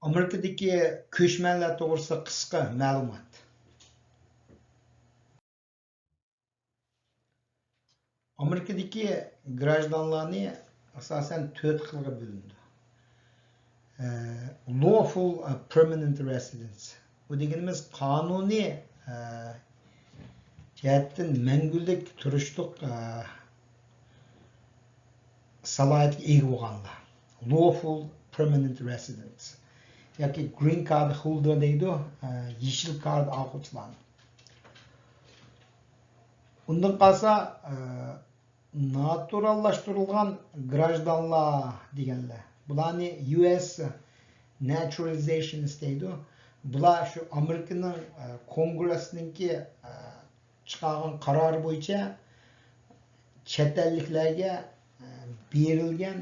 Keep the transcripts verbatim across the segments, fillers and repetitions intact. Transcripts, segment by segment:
ئامېرىكىدىكى كۆچمەنلەر توغرىسىدا قىسقا مەلۇمات. ئامېرىكىدىكى گراژدانلارنى ئاساسەن تۆت خىلغا بۆلىنىدۇ. ئە، lawful، ئە، permanent residents. بۇ دېگىنىمىز قانۇنىي، ئە، جەھەتتىن مەڭگۈلۈك تۇرۇشلۇق، ئە، سالاھىيەتكە ئىگە بولغانلار. Lawful permanent residents. ياكى green card holder دەيدۇ، ئە، يېشىل كارت ئالغۇچىلارنى. ئۇندىن قالسا، ئە، ناتۇراللاشتۇرۇلغان گراژدانلار دېگەنلەر. بۇلارنى يۇ ئېس ناتۇرالىزېيشنس دەيدۇ. بۇلار شۇ ئامېرىكىنىڭ، ئە، كونگرېسنىڭكى، ئە، چىقارغان قارارى بويىچە چەت ئەللىكلەرگە، ئە، بېرىلگەن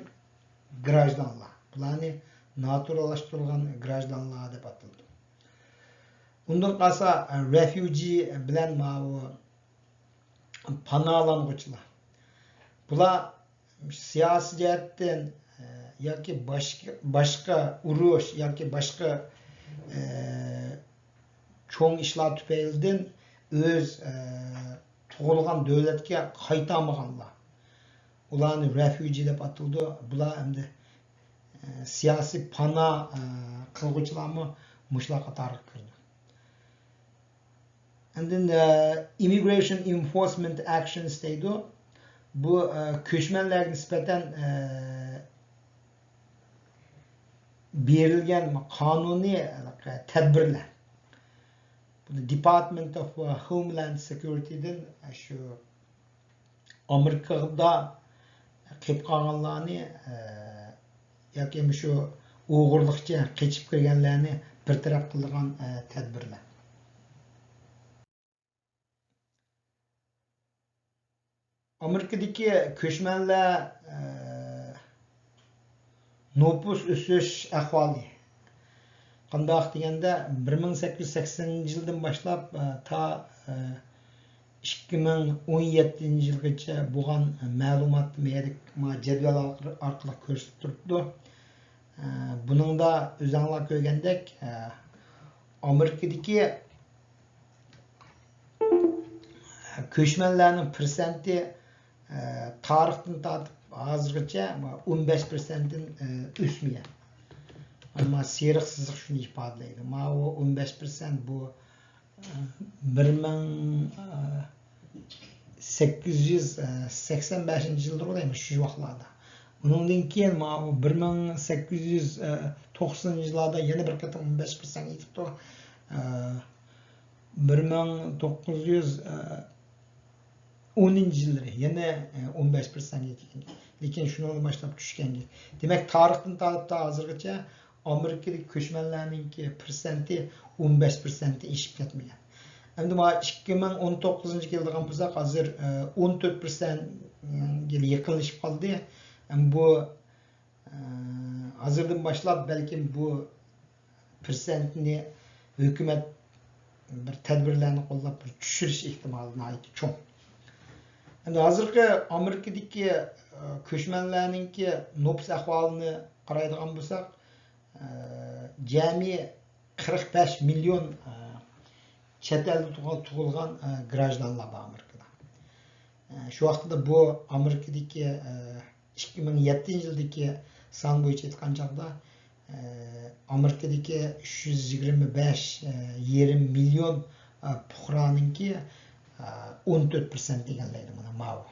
گراژدانلار. بۇلارنى ناتۇراللاشتۇرۇلغان گراژدانلار دەپ ئاتىلىدۇ. ئۇندىن قالسا، ئە، رېفيۇجى بىلەن ماۋۇ پاناھلانغۇچىلار. بۇلار سىياسىي جەھەتتىن، ئە، ياكى باشقا، باشقا ئۇرۇش ياكى باشقا، ئە، چوڭ ئىشلار تۈپەيلىدىن ئۆز، ئە، تۇغۇلغان دۆلەتكە قايتالمىغانلار. ئۇلارنى رېفيۇجى دەپ ئاتىلىدۇ. بۇلار ئەمدى، ئە، سىياسىي پاناھ، ئە، قىلغۇچىلارمۇ مۇشۇلار قاتارىغا كىرىدۇ. ئاندىن، ئە، ئىممىگرېيشن ئېنفورسمېنت ئەكشنس دەيدۇ. بۇ، ئە، كۆچمەنلەرگە نىسبەتەن، ئە، بېرىلگەن قانۇنىي، ئە، تەدبىرلەر. بۇنى دېپارتمېنت ئوف ھوملاند سېكيۇرىتىدىن، ئە، شۇ ئامېرىكىدا قېلىپ قالغانلارنى، ئە، ياكى مۇشۇ ئوغرىلىقچە قېچىپ كىرگەنلەرنى بىر تەرەپ قىلىدىغان، ئە، تەدبىرلەر. ئامېرىكىدىكى كۆچمەنلەر، ئە، نوپۇس ئۆسۈش ئەھۋالى. قانداق دېگەندە، بىر مىڭ سەككىز يۈز سەكسەنىنچى يىلدىن باشلاپ، ئە، تا، ئە، ئىككى مىڭ ئون يەتتىنچى يىلغىچە بولغان مەلۇماتنى مۇ يەردە جەدۋەل ئارقىلىق كۆرسىتىپ تۇرۇپتۇ. ئە، بۇنىڭدا ئۆزەڭلار كۆرگەندەك، ئە، ئامېرىكىدىكى كۆچمەنلەرنىڭ پىرسەنتى، ئە، تارىختىن تارتىپ ھازىرغىچە ئون بەش پىرسەنتتىن، ئە، ئۆسمىگەن. ئەمما سېرىق سىزىق شۇنى ئىپادىلەيدۇ. ماۋۇ ئون بەش پىرسەنت بۇ، ئە، بىر مىڭ، ئە، سەككىز يۈز سەكسەن بەشىنچى يىلدۇر دەيمەن شۇ ۋاقىتلاردا. ئۇنىڭدىن كېيىن ماۋۇ بىر مىڭ سەككىز يۈز توقسەنىنچى يىللاردا يەنە بىر قېتىم ئون بەش پىرسەنت يېتىپتۇ. ئە، بىر مىڭ توققۇز يۈز ئونىنچى يىللىرى يەنە، ئە، ئون بەش پىرسەنتكە كەلگەن. لېكىن شۇنىڭدىن باشلاپ چۈشكەن گەپ. دېمەك، تارىختىن تارتىپ تا ھازىرغىچە ئامېرىكىدىكى كۆچمەنلەرنىڭكى پىرسەنتى ئون بەش پىرسەنتتىن ئېشىپ كەتمىگەن. ئەمدى مانا ئىككى مىڭ ئون توققۇزىنچى يىلغا كەلدىغان بولساق، ھازىر، ئە، ئون تۆت پىرسەنتكە يېقىنلىشىپ قالدى. ئەمدى بۇ، ئە، ھازىردىن باشلاپ بەلكىم بۇ پىرسەنتنى ھۆكۈمەت بىر تەدبىرلەرنى قوللاپ بىر چۈشۈرۈش ئېھتىمالى ناھايىتى چوڭ. ئەمدى ھازىرقى ئامېرىكىدىكى، ئە، كۆچمەنلەرنىڭكى نوپۇس ئەھۋالىنى قارايدىغان بولساق، ئە، جەمئىي قىرىق بەش مىليون، ئە، چەت ئەلدە تۇغۇل-، تۇغۇلغان، ئە، گراژدانلار بار ئامېرىكىدا. ئە، شۇ ۋاقىتتا بۇ ئامېرىكىدىكى، ئە، ئىككى مىڭ يەتتىنچى يىلدىكى سان بويىچە ئېيتقان چاغدا، ئە، ئامېرىكىدىكى ئۈچ يۈز يىگىرمە بەش، ئە، يېرىم مىليون، ئە، پۇقرانىڭكى، ئە، ئون تۆت پىرسەنت ئىگىلەيدۇ. مانا ماۋۇ.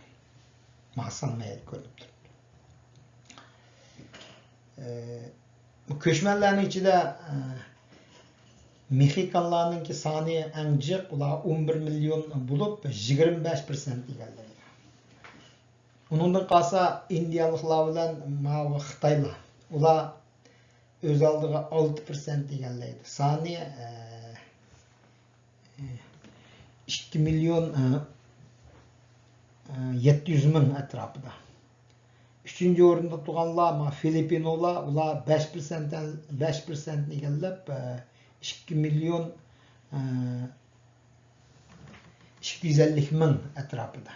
مانا سان مەيەدە كۆرۈنۈپ تۇرۇپتۇ. ئە، بۇ كۆچمەنلەرنىڭ ئىچىدە، ئە، مېخىكانلارنىڭكى سانى ئەڭ جىق، ئۇلار ئون بىر مىليون بولۇپ، يىگىرمە بەش پىرسەنت ئىگىلەيدۇ. ئۇنىڭدىن قالسا ئىندىيانلىقلار بىلەن ماۋۇ خىتايلار، ئۇلار ئۆز ئالدىغا ئالتە پىرسەنت ئىگىلەيدۇ. سانى، ئە، ئىككى مىليون، ئە، ئە، يەتتە يۈز مىڭ ئەتراپىدا. ئۈچىنچى ئورۇندا تۇرغانلار، ما، فىلىپپىنولار، ئۇلار بەش پىرسەنت، بەش پىرسەنتنى ئىگىلەپ، ئە، ئىككى مىليون، ئە، ئىككى يۈز ئەللىك مىڭ ئەتراپىدا.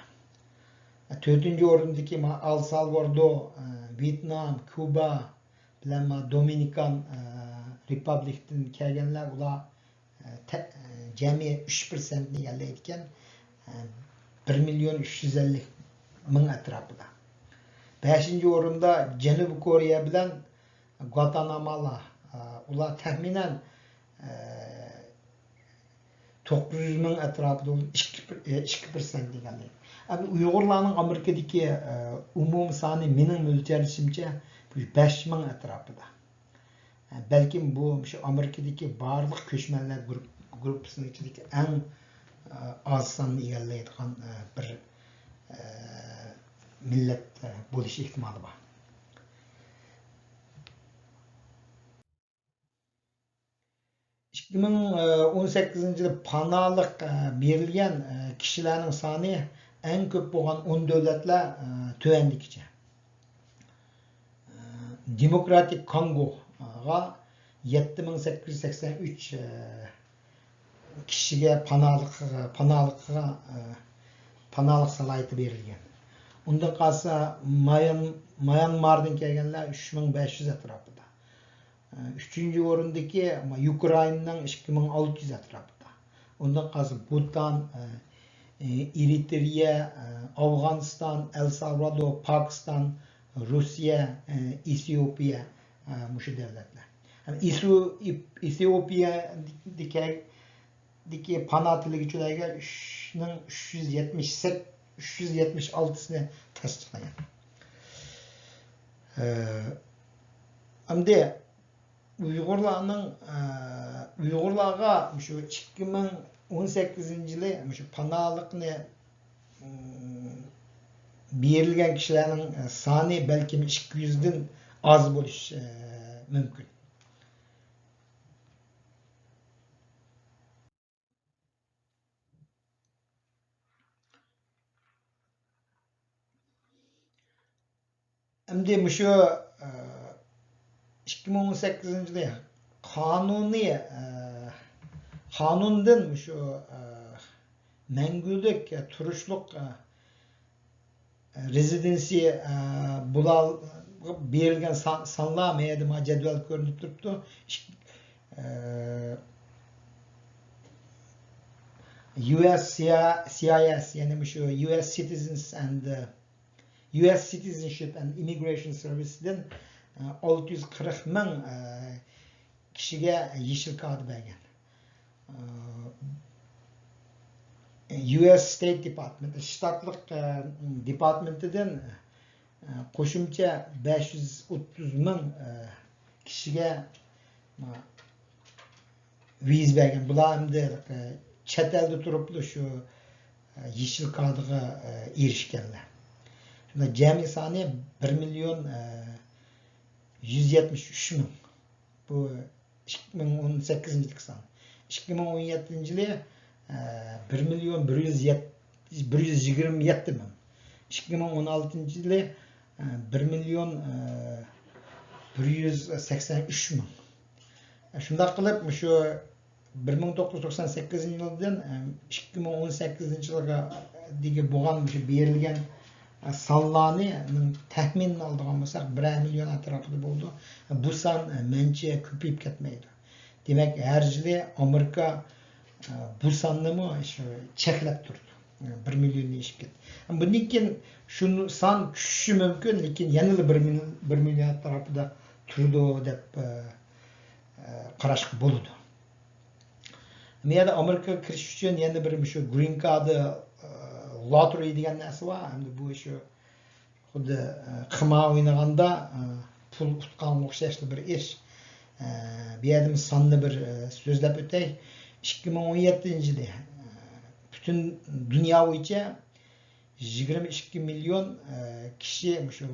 تۆتىنچى ئورۇندىكى، ما، ئەل سالۋادور، ئە، ۋيېتنام، كۇبا، بىلەن ما دومىنىكان، ئە، رېپۇبلىكىدىن كەلگەنلەر، ئۇلار، ئە، تە-، ئە، جەمئىي ئۈچ پىرسەنتنى ئىگىلەيدىكەن، ئە، بىر مىليون ئۈچ يۈز ئەللىك مىڭ ئەتراپىدا. بەشىنچى ئورۇندا جەنۇبىي كورېيە بىلەن گۇاتانامالا، ئە، ئۇلار تەخمىنەن، ئە، توققۇز يۈز مىڭ ئەتراپىدا، ئىككى، ئىككى پىرسەنت دېگەندەك. ئەمدى ئۇيغۇرلارنىڭ ئامېرىكىدىكى، ئە، ئومۇمىي سانى مېنىڭ مۆلچەرلىشىمچە بەش مىڭ ئەتراپىدا. ئە، بەلكىم بۇ مۇشۇ ئامېرىكىدىكى بارلىق كۆچمەنلەر گۇرۇپ-، گۇرۇپپىسىنىڭ ئىچىدىكى ئەڭ، ئە، ئاز ساننى ئىگىلەيدىغان، ئە، بىر، ئە، مىللەت، ئە، بولۇش ئېھتىمالى بار. ئىككى مىڭ ئون سەككىزىنچى يىلى پاناھلىق، ئە، بېرىلگەن، ئە، كىشىلەرنىڭ سانى ئەڭ كۆپ بولغان ئون دۆلەتلەر، ئە، تۆۋەندىكىچە. ئە، دېموكراتىك كونگوغا يەتتە مىڭ سەككىز يۈز سەكسەن ئۈچ، ئە، كىشىگە پاناھلىق، پاناھلىققا، ئە، پاناھلىق سالاھىيىتى بېرىلگەن. ئۇندىن قالسا مايان-، مايانماردىن كەلگەنلەر ئۈچ مىڭ بەش يۈز ئەتراپىدا. ئۈچىنچى ئورۇندىكى يۇكرائىننىڭ ئىككى مىڭ ئالتە يۈز ئەتراپىدا. ئۇندىن قالسا بۇتان، ئېرىترېيە، ئافغانىستان، ئەل سالۋادور، پاكىستان، روسىيە، ئېتىيوپىيە، مۇشۇ دۆلەتلەر. ئېتىيوپىيەدىكى دىكى پانا تىلىگۈچىلەرگە ئۈچ مىڭ ئۈچ يۈز يەتمىش سەككىز، ئۈچ يۈز يەتمىش ئالتىسىنى تەستىقلىغان. ئە، ئەمدى ئۇيغۇرلارنىڭ، ئە، ئۇيغۇرلارغا مۇشۇ ئىككى مىڭ ئون سەككىزىنچى يىلى مۇشۇ پاناھلىقنى، ئىم، بېرىلگەن كىشىلەرنىڭ سانى بەلكىم ئىككى يۈزدىن ئاز بولۇشى، ئە، مۇمكىن. ئەمدى مۇشۇ، ئىككى مىڭ ئون سەككىزىنچى يىلى قانۇنىي، قانۇندىن مۇشۇ، مەڭگۈلۈك تۇرۇشلۇق، رېزىدېنسىيە، بۇلار بېرىلگەن سان-، سانلار مەيەردە ما جەدۋەل كۆرۈنۈپ تۇرۇپتۇ. ئىك-، ئە، يۇ ئېس سى ئاي ئېس، يەنى مۇشۇ يۇ ئېس Citizens and، ئە، يۇ ئېس Citizenship and Immigration Service دىن، ئە، ئالتە يۈز قىرىق مىڭ، ئە، كىشىگە يېشىل كارتا بەرگەن. ئە، يۇ ئېس State Department، شتاتلىق، ئە، دېپارتمېنتىدىن، ئە، قوشۇمچە بەش يۈز ئوتتۇز مىڭ، ئە، كىشىگە، ئە، ۋىزا بەرگەن. بۇلار ئەمدى، ئە، چەت ئەلدە تۇرۇپلا شۇ، ئە، يېشىل كارتىغا، ئە، ئېرىشكەنلەر. شۇنداق جەمئىي سانى بىر مىليون، ئە، يۈز يەتمىش ئۈچ مىڭ. بۇ ئىككى مىڭ ئون سەككىزىنچى يىلقى سان. ئىككى مىڭ ئون يەتتىنچى يىلى، ئە، بىر مىليون بىر يۈز يەتتە، بىر يۈز يىگىرمە يەتتە مىڭ. ئىككى مىڭ ئون ئالتىنچى يىلى، ئە، بىر مىليون، ئە، بىر يۈز سەكسەن ئۈچ مىڭ. شۇنداق قىلىپ، مۇشۇ بىر مىڭ توققۇز يۈز توقسان سەككىزىنچى يىلدىن، ئە، ئىككى مىڭ ئون سەككىزىنچى يىلغا دېگى بولغان مۇشۇ بېرىلگەن، ئە، سانلارنى تەخمىنىنى ئالىدىغان بولساق، بىرەر مىليون ئەتراپىدا بولىدۇ. بۇ سان، ئە، مەنچە كۆپىيىپ كەتمەيدۇ. دېمەك، ھەر يىلى ئامېرىكا، ئە، بۇ ساننىمۇ شۇ چەكلەپ تۇرىدۇ. ئە، بىر مىليوندىن ئېشىپ كەتتى. بۇندىن كېيىن شۇ سان چۈشۈشى مۇمكىن، لېكىن يەنىلا بىر مىل-، بىر مىليون ئەتراپىدا تۇرىدۇ دەپ، ئە، ئە، قاراشقا بولىدۇ. بۇ يەردە ئامېرىكىغا كىرىش ئۈچۈن يەنە بىر مۇشۇ گرىن كارت، ئە، لوتېرىي دېگەن نەرسە بار. ئەمدى بۇ شۇ خۇددى، ئە، قىمار ئوينىغاندا، ئە، پۇل ئۇتقانغا ئوخشاشلا بىر ئىش. ئە، بۇ يەردىمۇ ساننى بىر، ئە، سۆزلەپ ئۆتەي. ئىككى مىڭ ئون يەتتىنچى يىلى، ئە، پۈتۈن دۇنيا بويىچە يىگىرمە ئىككى مىليون، ئە، كىشى مۇشۇ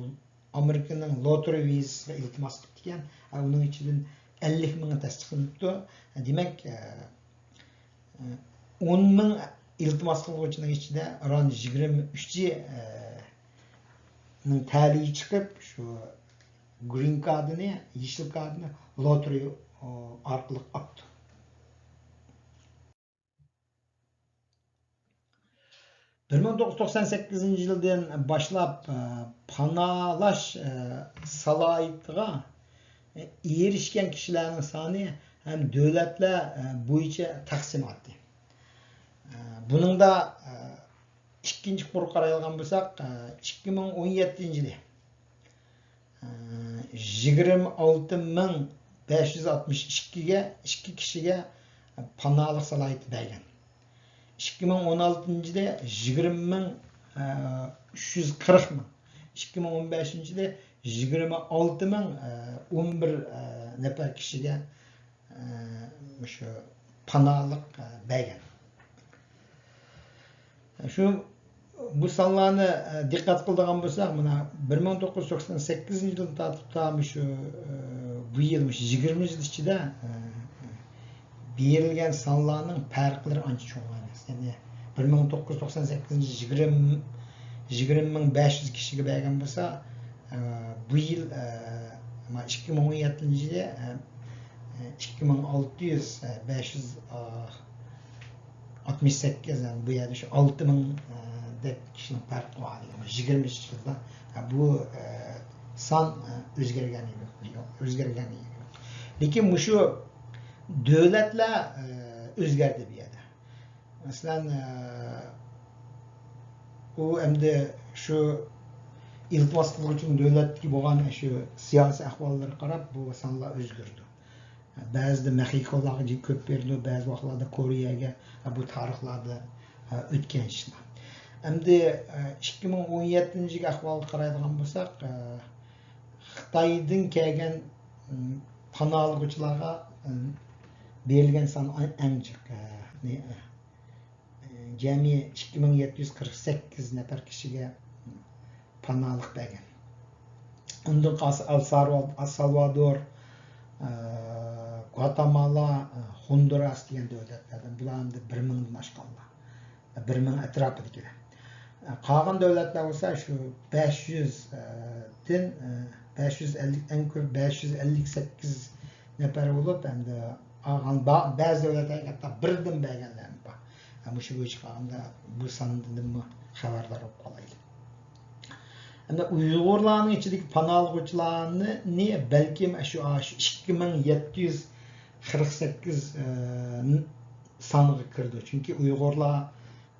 ئامېرىكىنىڭ لوتېرىي ۋىزىسىغا ئىلتىماس قىپتىكەن. ئە، ئۇنىڭ ئىچىدىن ئەللىك مىڭى تەستىقلىنىپتۇ. ئە، دېمەك، ئە، ئە، ئون مىڭ ئىلتىماس قىلغۇچىنىڭ ئىچىدە ئاران يىگىرمە ئۈچى، ئە، نىڭ تەلىيى چىقىپ، شۇ گرىن كارتىنى، يېشىل كارتىنى لوتېرىي، ئارقىلىق ئاپتۇ. بىر مىڭ توققۇز يۈز توقسان سەككىزىنچى يىلدىن باشلاپ، ئە، پاناھلاش، ئە، سالاھىيىتىغا ئېرىشكەن كىشىلەرنىڭ سانى ھەم دۆلەتلەر بويىچە تەقسىماتى. بۇنىڭدا ئىككىنچى قۇرغا قارايدىغان بولساق، ئىككى مىڭ ئون يەتتىنچى يىلى يىگىرمە ئالتە مىڭ بەش يۈز ئاتمىش ئىككىگە، ئىككى كىشىگە پاناھلىق سالاھىيىتى بەرگەن. ئىككى مىڭ ئون ئالتىنچى يىلى يىگىرمە مىڭ ئۈچ يۈز قىرىق مىڭ، ئىككى مىڭ ئون بەشىنچى يىلى يىگىرمە ئالتە مىڭ ئون بىر نەپەر كىشىگە مۇشۇ پاناھلىق بەرگەن. شۇ بۇ سانلارنى دىققەت قىلىدىغان بولساق، مانا بىر مىڭ توققۇز يۈز توقسان سەككىزىنچى يىلدىن تارتىپ تا مۇشۇ بۇ يىل، مۇشۇ يىگىرمە يىل ئىچىدە بېرىلگەن سانلارنىڭ پەرقلىرى ئانچە چوڭ ئەمەس. يەنى بىر مىڭ توققۇز يۈز توقسان سەككىزىنچى يىل يىگىرمە، يىگىرمە مىڭ بەش يۈز كىشىگە بەرگەن بولسا، بۇ يىل ئىككى مىڭ ئون يەتتىنچى يىلى ئىككى مىڭ ئالتە يۈز، بەش يۈز ئاتمىش سەككىز، بۇ يەردە شۇ ئالتە مىڭ دەك كىشىنىڭ پەرقى بار. يىگىرمە يىلدا بۇ سان ئۆزگەرگەن يوق، ئۆزگەرگەن يوق. لېكىن مۇشۇ دۆلەتلەر ئۆزگەردى بۇ يەردە. مەسىلەن، ئۇ ئەمدى شۇ ئىلتىماس قىلغۇچىنىڭ دۆلەتتىكى بولغان شۇ سىياسىي ئەھۋاللىرىغا قاراپ بۇ سانلار ئۆزگىرىدۇ. بەزىدە مېخىكولارغا جىق كۆپ بېرىدۇ، بەزى ۋاقىتلاردا كورېيەگە، بۇ تارىخلاردا ئۆتكەن ئىشلار. ئەمدى ئىككى مىڭ ئون يەتتىنچى يىلگە ئەھۋالغا قارايدىغان بولساق، خىتايدىن كەلگەن پاناھلىغۇچىلارغا بېرىلگەن سان ئەڭ جىق. جەمئىي ئىككى مىڭ يەتتە يۈز قىرىق سەككىز نەپەر كىشىگە پاناھلىق بەرگەن. ئۇندىن قالسا ئەل سارۋا-، ئەل سالۋادور، ئە، گۋاتامالا، ئە، ھوندۇراس دېگەن دۆلەتلەردىن، بۇلار ئەمدى بىر مىڭدىن ئاشقانلار. بىر مىڭ ئەتراپىدىكىلەر. قالغان دۆلەتلەر بولسا شۇ بەش يۈز، ئە، دىن، ئە، بەش يۈز ئەللىك، ئەڭ كۆپ بەش يۈز ئەللىك سەككىز نەپەر بولۇپ، ئەمدى قالغان با-، بەزى دۆلەتلەرگە ھەتتا بىردىن بەرگەنلەرمۇ بار. مۇشۇ بويىچە قالغاندا بۇ ساندىنمۇ خەۋەردار بولۇپ قالايلى. ئەمدى ئۇيغۇرلارنىڭ ئىچىدىكى پاناھلىغۇچىلارنى بەلكىم شۇ، شۇ ئىككى مىڭ يەتتە يۈز قىرىق سەككىز، ئە، سانغا كىرىدۇ. چۈنكى ئۇيغۇرلار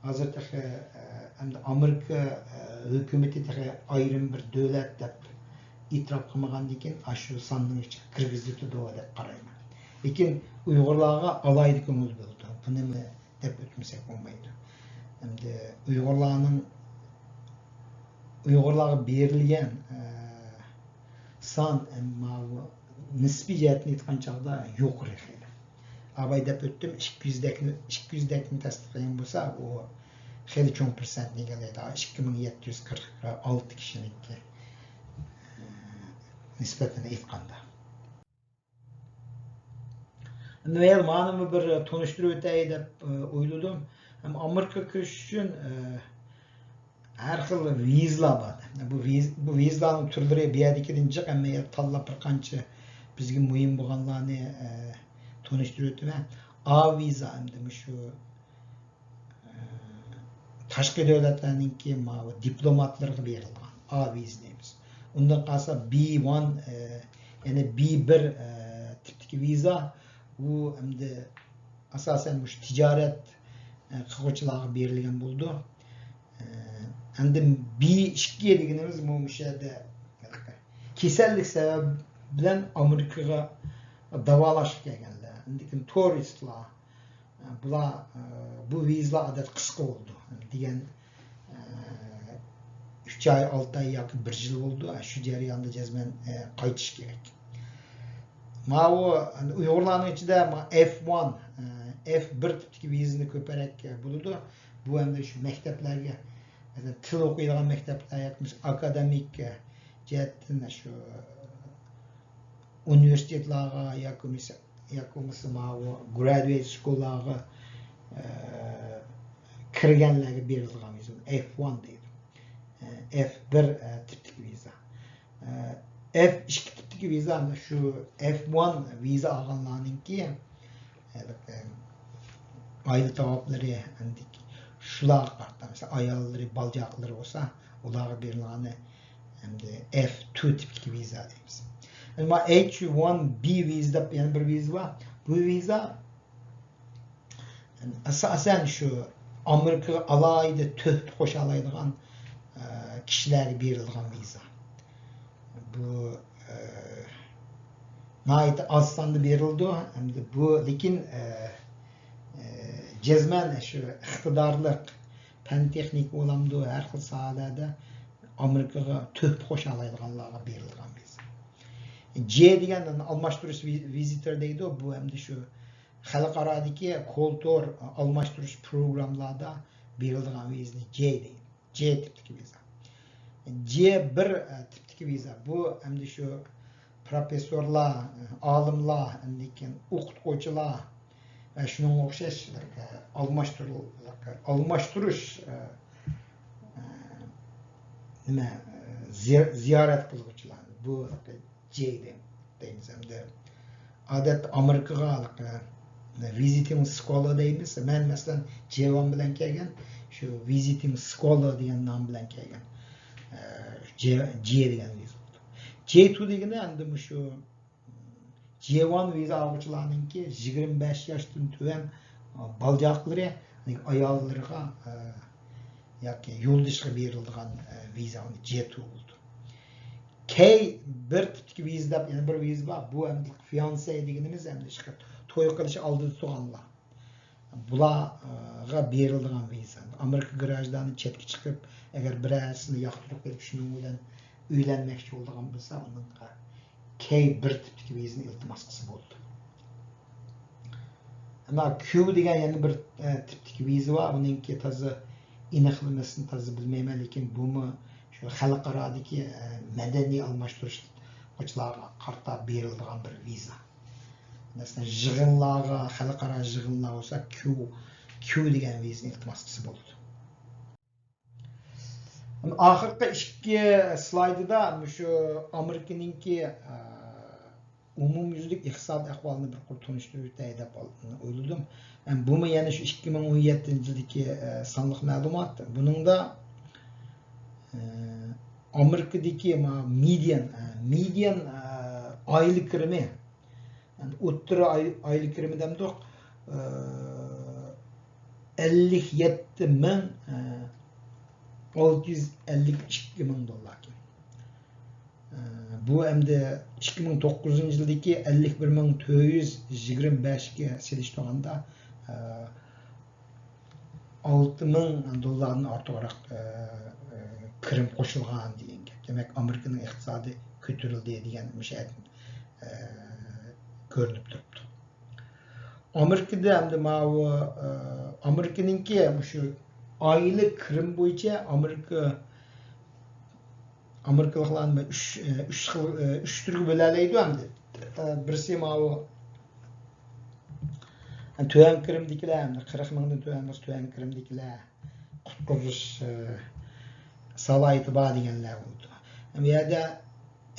ھازىر تېخى، ئە، ئەمدى ئامېرىكا، ئە، ھۆكۈمىتى تېخى ئايرىم بىر دۆلەت دەپ ئېتىراپ قىلمىغاندىن كېيىن، ئاشۇ ساننىڭ ئىچىگە كىرگۈزۈۋېتىدۇ دەپ قارايمەن. لېكىن ئۇيغۇرلارغا ئالاھىدە كۆڭۈل بۆلىدۇ. بۇنىمۇ دەپ ئۆتمىسەك بولمايدۇ. ئەمدى ئۇيغۇرلارنىڭ، ئۇيغۇرلارغا بېرىلگەن، ئە، سان، ئەمما بۇ نىسپىي جەھەتتىن ئېيتقان چاغدا يۇقىرى خېلى. ئاۋاي دەپ ئۆتتۈم، ئىككى يۈز دەكنى، ئىككى يۈز دەكنى تەستىقلىغان بولسا، ئۇ خېلى چوڭ پىرسەنتنى ئىگىلەيدۇ. ئىككى مىڭ يەتتە يۈز قىرىق ئالتە كىشىنىڭكى، ئە، نىسبەتىنى ئېيتقاندا. مەن مانىمۇ بىر تونۇشتۇرۇپ ئۆتەي دەپ، ئە، ئويلىدىم. ھەم ئامېرىكىغا كىرىش ئۈچۈن، ئە، ھەر خىل ۋىزىلار بار. بۇ ۋىز-، بۇ ۋىزىلارنىڭ تۈرلىرى بۇ يەردىكىدىن جىق، ھەممە يەردە تاللاپ بىر قانچە بىزگە مۇھىم بولغانلارنى، ئە، تونۇشتۇرۇپ ئۆتىمەن. ئا ۋىزا ئەمدى مۇشۇ، ئە، تاشقى دۆلەتلەرنىڭكى ماۋۇ دىپلوماتلىرىغا بېرىلغان ئا ۋىزا دەيمىز. ئۇندىن قالسا بى ۋان، ئە، يەنى بى بىر، ئە، تىپتىكى ۋىزا، ئۇ ئەمدى ئاساسەن مۇشۇ تىجارەت، ئە، قىلغۇچىلارغا بېرىلگەن بولىدۇ. ئە، ئەمدى بى ئىككى دېگىنىمىز مۇ-، مۇشۇ يەردە كېسەللىك سەۋەبى بىلەن ئامېرىكىغا داۋالاشقا كەلگەنلەر، ئاندىن كېيىن تۇرىستلار، ئە، بۇلار، ئە، بۇ ۋىزىلار ئادەتتە قىسقا بولىدۇ دېگەن، ئە، ئۈچ ئاي، ئالتە ئاي ياكى بىر يىل بولىدۇ. ئە، شۇ جەرياندا جەزمەن، ئە، قايتىش كېرەك. ماۋۇ ئۇيغۇرلارنىڭ ئىچىدە ما-، ئېف ۋان، ئە، ئېف بىر تىپتىكى ۋىزىنى كۆپرەك، ئە، بولىدۇ. بۇ ئەمدى شۇ مەكتەپلەرگە، مەسىلەن، تىل ئوقۇيدىغان مەكتەپلەر ياكى بولمىسا ئاكادېمىك، ئە، جەھەتتىن شۇ ئۇنىۋېرسىتېتلارغا ياكى بولمىسا، ياكى بولمىسا ماۋۇ گرادۇئېيت سكۇللارغا، ئە، كىرگەنلەرگە بېرىلىدىغان ۋىزا، ئېف ۋان دەيدۇ. ئە، ئېف بىر، ئە، تىپتىكى ۋىزا. ئە، ئېف ئىككى تىپتىكى ۋىزا، شۇ ئېف ۋان ۋىزا ئالغانلارنىڭكى، ئە، ئائىلە تاۋابلىرى، ئەمدى شۇلارغا قارىتا، مەسىلەن، ئاياللىرى، بالىچاقىلىرى بولسا، ئۇلارغا بېرىلغاننى ئەمدى ئېف تۇ تىپتىكى ۋىزا دەيمىز. ئەمما ئېچ ۋان بى ۋىزا دەپ يەنە بىر ۋىزا بار. بۇ ۋىزا ئاساسەن شۇ ئامېرىكىغا ئالاھىدە تۆھپە قوشالايدىغان، ئە، كىشىلەرگە بېرىلىدىغان ۋىزا. بۇ، ئە، ناھايىتى ئاز ساندا بېرىلىدۇ. ئەمدى بۇ، لېكىن، ئە، ئە، جەزمەن شۇ ئىقتىدارلىق، پەن تېخنىكا بولامدۇ، ھەر خىل ساھەلەردە ئامېرىكىغا تۆھپە قوشالايدىغانلارغا بېرىلىدىغان ۋىزا. جې دېگەن ئالماشتۇرۇش ۋىزىتور دەيدۇ. بۇ ئەمدى شۇ خەلقئارادىكى كولتور ئالماشتۇرۇش پروگراممىلاردا بېرىلىدىغان ۋىزىنى جې دەيدۇ. جې تىپتىكى ۋىزا. جې بىر تىپتىكى ۋىزا. بۇ ئەمدى شۇ پروفېسسورلار، ئالىملار، ئاندىن كېيىن ئوقۇتقۇچىلار ۋە شۇنىڭغا ئوخشاش ئالماشتۇرۇ-، ئالماشتۇرۇش، نېمە، زىيارەت قىلغۇچىلار. بۇ جې دەيمىز ئەمدى. ئادەتتە ئامېرىكىغا ھېلىقى ۋىزىتىڭ سكولار دەيمىز. مەن مەسىلەن جې ۋان بىلەن كەلگەن، شۇ ۋىزىتىڭ سكولار دېگەن نام بىلەن كەلگەن. ئە، جې، جې دېگەن ۋىزا بولىدۇ. جې تۇ دېگىنى ئەمدى مۇشۇ جې ۋان ۋىزا ئالغۇچىلارنىڭكى يىگىرمە بەش ياشتىن تۆۋەن، ئە، بالا-چاقىلىرى، ئاياللىرىغا، ئە، ياكى يولدىشىغا بېرىلىدىغان، ئە، ۋىزا، ئۇنى جې تۇ بولىدۇ. كەي بىر تىپتىكى ۋىزا دەپ يەنە بىر ۋىزا بار. بۇ ئەمدى فىيانسې دېگىنىمىز، ئەمدى ئىشقىلىپ توي قىلىش ئالدىدا تۇرغانلار. بۇلارغا بېرىلىدىغان ۋىزا. ئامېرىكا گراژدانى چەتكە چىقىپ، ئەگەر بىرەرسىنى ياقتۇرۇپ قېلىپ، شۇنىڭ بىلەن ئۆيلەنمەكچى بولىدىغان بولسا، ئۇنىڭغا كەي بىر تىپتىكى ۋىزىنى ئىلتىماس قىلسا بولىدۇ. ئەمما كيۇ دېگەن يەنە بىر، ئە، تىپتىكى ۋىزا بار. ئۇنىڭكى تازا ئېنىقلىمىسىنى تازا بىلمەيمەن، لېكىن بۇمۇ شۇ خەلقئارادىكى، ئە، مەدەنىي ئالماشتۇرۇشقا قارىتا بېرىلىدىغان بىر ۋىزا. مەسىلەن، يىغىنلارغا، خەلقئارا يىغىنلار بولسا كيۇ، كيۇ دېگەن ۋىزىنى ئىلتىماس قىلسا بولىدۇ. ئاخىرقى ئىككى سلايدىدا مۇشۇ ئامېرىكىنىڭكى، ئە، ئومۇميۈزلۈك ئىقتىساد ئەھۋالىنى بىر قۇر تونۇشتۇرۇپ ئۆتەي دەپ ئويلىدىم. ئە، بۇمۇ يەنە شۇ ئىككى مىڭ ئون يەتتىنچى يىلدىكى، ئە، سانلىق مەلۇمات. بۇنىڭدا، ئە، ئامېرىكىدىكى ما-، مېدىيان، ئە، مېدىيان، ئە، ئائىلە كىرىمى، يەنى ئوتتۇرا ئاي-، ئائىلە كىرىمى دەمدۇق، ئە، ئەللىك يەتتە مىڭ ئالتە يۈز ئەللىك ئىككى مىڭ دوللاركەن. ئە، بۇ ئەمدى ئىككى مىڭ توققۇزىنچى يىلدىكى ئەللىك بىر مىڭ تۆت يۈز يىگىرمە بەشكە سېلىشتۇرغاندا، ئە، ئالتە مىڭ دوللاردىن ئارتۇقراق، ئە، ئە، كىرىم قوشۇلغان دېگەن گەپ. دېمەك، ئامېرىكىنىڭ ئىقتىسادى كۆتۈرۈلدى دېگەن مۇشۇ يەردىن، ئە، كۆرۈنۈپ تۇرۇپتۇ. ئامېرىكىدا ئەمدى ماۋۇ، ئە، ئامېرىكىنىڭكى مۇشۇ ئائىلە كىرىمى بويىچە ئامېرىكا، ئامېرىكىلىقلارنى ئۈچ، ئە، ئۈچ خىل، ئە، ئۈچ تۈرگە بۆلەلەيدۇ ئەمدى. ئە، بىرسى ماۋۇ، تۆۋەن كىرىمدىكىلەر، ئەمدى قىرىق مىڭدىن تۆۋەن بولسا تۆۋەن كىرىمدىكىلەر، قۇتقۇزۇش، ئە، سالاھىيىتى بار دېگەنلەر بولىدۇ. ئەمما بۇ يەردە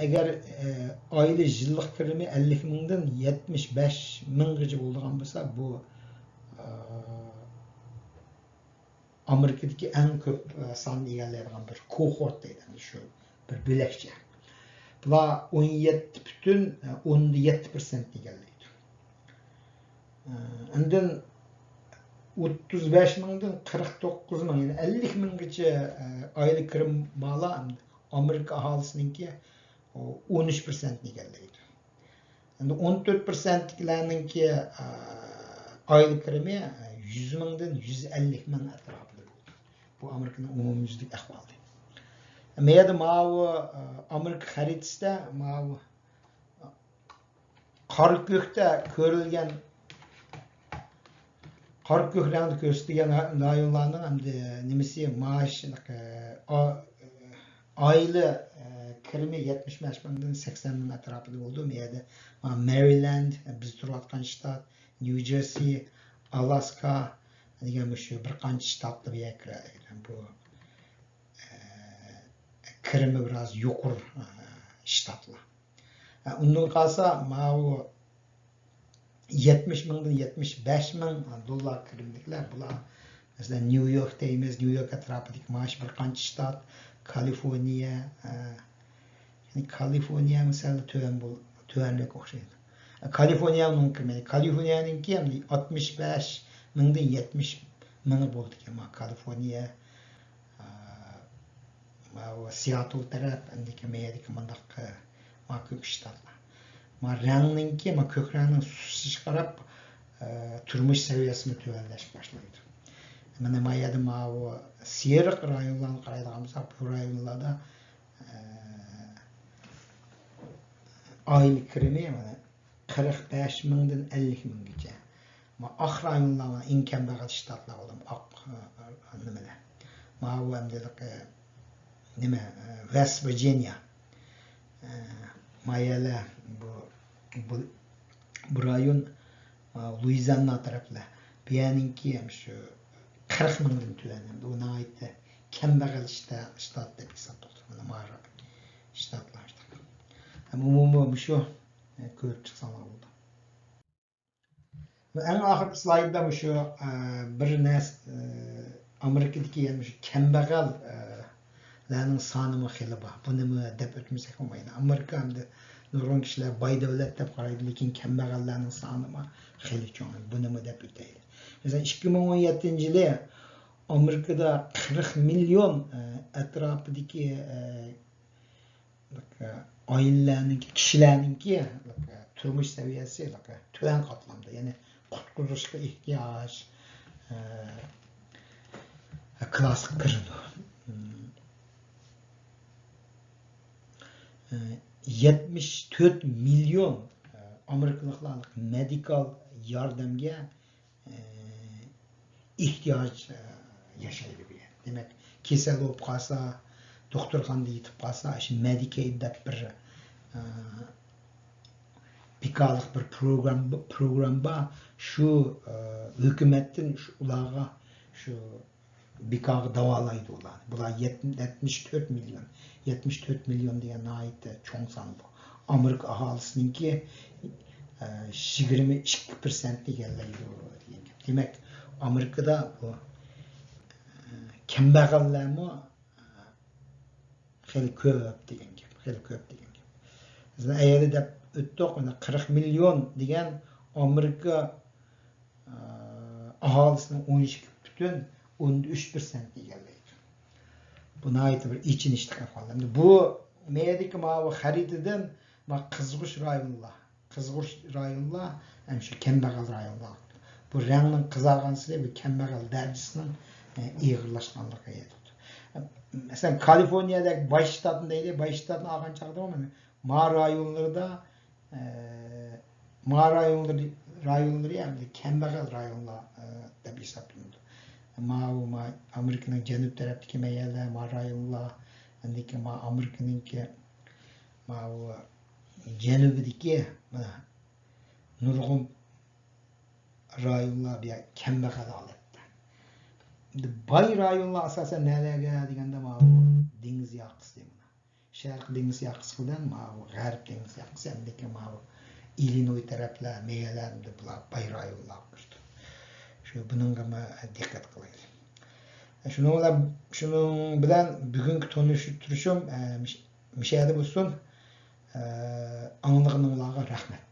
ئەگەر، ئە، ئائىلە يىللىق كىرىمى ئەللىك مىڭدىن يەتمىش بەش مىڭغىچە بولىدىغان بولسا، بۇ، ئە، ئامېرىكىدىكى ئەڭ كۆپ، ئە، ساننى ئىگىلەيدىغان بىر كوھورت دەيدۇ، شۇ بىر بۆلەكچە. بۇلار ئون يەتتە پۈتۈن ئوندىن يەتتە پىرسەنتنى ئىگىلەيدۇ. ئە، ئاندىن ئوتتۇز بەش مىڭدىن قىرىق توققۇز مىڭ، يەنى ئەللىك مىڭغىچە، ئە، ئائىلە كىرىمى بارلار ئامېرىكا ئاھالىسىنىڭكى ئون ئۈچ پىرسەنتنى ئىگىلەيدۇ. ئەمدى ئون تۆت پىرسەنتتىكىلەرنىڭكى، ئە، ئائىلە كىرىمى، ئە، يۈز مىڭدىن يۈز ئەللىك مىڭ ئەتراپىدا بولىدۇ. بۇ ئامېرىكىنىڭ ئومۇميۈزلۈك ئەھۋالى. مەيەردە ماۋۇ، ئە، ئامېرىكا خەرىتىسىدە ماۋۇ قارا كۆكتە كۆرۈلگەن، قارا كۆك رەڭدە كۆرسىتىلگەن رايونلارنىڭ ئەمدى نېمىسى، مائاش، ئا-، ئائىلە، ئە، كىرىمى يەتمىش بەش مىڭدىن سەكسەن مىڭ ئەتراپىدا بولىدۇ. بۇ يەردە، ئا، مەرىلەند، بىز تۇرۇۋاتقان شتات، نيۇ جېرسى، ئالاسكا دېگەن مۇشۇ بىر قانچە شتاتلار بۇ يەرگە كىرەلەيدۇ. بۇ، ئە، كىرىمى بىراز يۇقىرى، ئە، شتاتلار. ئە، ئۇندىن قالسا، ماۋۇ يەتمىش مىڭدىن يەتمىش بەش مىڭ دوللار كىرىملىكلەر بۇلار. مەسىلەن، نيۇ يورك دەيمىز، نيۇ يورك ئەتراپىدىكى مانا شۇ بىر قانچە شتات، كالىفورنىيە، ئە، كالىفورنىيەمۇ سەل تۆۋەن بول-، تۆۋەنرەك ئوخشايدۇ. كالىفورنىيەنىڭكى، كالىفورنىيەنىڭكى ئەمدى ئاتمىش بەش مىڭدىن يەتمىش مىڭى بولىدىكەن. ما كالىفورنىيە، ئا، ما سىياتل تەرەپ، ئەمدىكى مەيەردىكى مۇنداق، ئا، ما كۆك شتاتلار. ما رەڭنىڭكى، ما كۆك رەڭنىڭ سۈسۈشىگە قاراپ، ئا، تۇرمۇش سەۋىيەسىمۇ تۆۋەنلەشكە باشلايدۇ. مانا ما يەردە ماۋۇ سېرىق رايونلارنى قارايدىغان بولساق، بۇ رايونلاردا، ئا، ئائىلە كىرىمى مانا قىرىق بەش مىڭدىن ئەللىك مىڭگىچە. ما ئاق رايونلار، ئەڭ كەمبەغەل شتاتلار بولدى. ئاق، ئا، نېمىلەر. ماۋۇ ئەمدى، ئا، نېمە، ئا، ۋېست ۋىرجىنىيە. ئا، ما يەرلەر بۇ، بۇ، بۇ رايون، ئا، لۇئىزىئانا تەرەپلەر. بۇ يەرنىڭكى ھەم شۇ قىرىق مىڭدىن تۆۋەن. ئەمدى ئۇ ناھايىتى كەمبەغەل شتا-، شتات دەپ ھېسابلىنىدۇ. مانا ماۋۇ شتاتلار. ھەم ئومۇمەن مۇشۇ، ئا، كۆرۈپ چىقساڭلار بولىدۇ. ئەڭ ئاخىرقى سلايددا مۇشۇ، ئە، بىر نەرسە، ئە، ئامېرىكىدىكى يەنە مۇشۇ كەمبەغەل، ئە، لەرنىڭ سانىمۇ خېلى بار. بۇنىمۇ دەپ ئۆتمىسەك بولمايدۇ. ئامېرىكا ئەمدى نۇرغۇن كىشىلەر باي دۆلەت دەپ قارايدۇ، لېكىن كەمبەغەللەرنىڭ سانىمۇ خېلى چوڭ. بۇنىمۇ دەپ ئۆتەيلى. مەسىلەن، ئىككى مىڭ ئون يەتتىنچى يىلى ئامېرىكىدا قىرىق مىليون، ئە، ئەتراپىدىكى، ئە، ئائىلىلەرنىڭكى، كىشىلەرنىڭكى تۇرمۇش سەۋىيەسى تۆۋەن قاتلامدا، يەنى قۇتقۇزۇشقا ئېھتىياج، ئە، كلاسسىغا كىرىدۇ. ئە، يەتمىش تۆت مىليون، ئە، ئامېرىكىلىقلار مېدىكال ياردەمگە ئېھتىياج ياشايدۇ بۇ يەردە. دېمەك، كېسەل بولۇپ قالسا، دوختۇرخانىدا يېتىپ قالسا، شۇ مېدىكېيد دەپ بىر، ئە، بىكارلىق بىر پروگرام، پروگرام بار. شۇ، ئە، ھۆكۈمەتتىن شۇ ئۇلارغا شۇ بىكارغا داۋالايدۇ ئۇلارنى. بۇلار يەت-، يەتمىش تۆت مىليون. يەتمىش تۆت مىليون دېگەن ناھايىتى چوڭ سان بۇ. ئامېرىكا ئاھالىسىنىڭكى، ئە، يىگىرمە ئىككى پىرسەنتنى ئىگىلەيدۇ دېگەن گەپ. دېمەك، ئامېرىكىدا بۇ، ئە، كەمبەغەللەرمۇ، ئە، خېلى كۆپ دېگەن گەپ، خېلى كۆپ دېگەن گەپ. بىز ئەيەردە دەپ ئۆتتۇق، مانا قىرىق مىليون دېگەن ئامېرىكا ئاھالىسىنىڭ ئون ئىككى پۈتۈن ئوندىن ئۈچ پىرسەنتنى ئىگىلەيدۇ. بۇ ناھايىتى بىر ئېچىنىشلىق ئەھۋال. ئەمدى بۇ مەيەردىكى ماۋۇ خەرىتىدىن ما قىزغۇچ رايونلار، قىزغۇچ رايونلار ھەم شۇ كەمبەغەل رايونلار. بۇ رەڭنىڭ قىزارغانسېرى بۇ كەمبەغەل دەرىجىسىنىڭ، ئە، ئېغىرلاشقانلىقى ئېيتىلىدۇ. مەسىلەن، كالىفورنىيەدەك باي شتاتنى دەيلى، باي شتاتنى ئالغان چاغدا مانا ما رايونلىرىدا، ئە، ما رايونلىرى، رايونلىرى ئەمدى كەمبەغەل رايونلار، ئە، دەپ ھېسابلىنىدۇ. ماۋۇ ما ئامېرىكىنىڭ جەنۇب تەرەپتىكى مەيەرلەر، ما رايونلار، ئەمدىكى ما ئامېرىكىنىڭكى ماۋۇ جەنۇبىدىكى مانا نۇرغۇن رايونلار بۇ يەر كەمبەغەل ھالەتتە. ئەمدى باي رايونلار ئاساسەن نەلەرگە دېگەندە ماۋۇ دېڭىز ياقىسى مانا. شەرقىي دېڭىز ياقىسى بىلەن ماۋۇ غەرب دېڭىز ياقىسى، ئەمدىكى ماۋۇ ئىلىنوي تەرەپلەر، مەيەرلەر، ئەمدى بۇلار باي رايونلارغا كىرىدۇ. شۇ بۇنىڭغا ما دىققەت قىلايلى. شۇنىڭ بىلەن، شۇنىڭ بىلەن بۈگۈنكى تونۇشتۇرۇشۇم، ئە، مىش-، مىشەدە بولسۇن. ئە، ئاڭلىغىنىڭلارغا رەھمەت.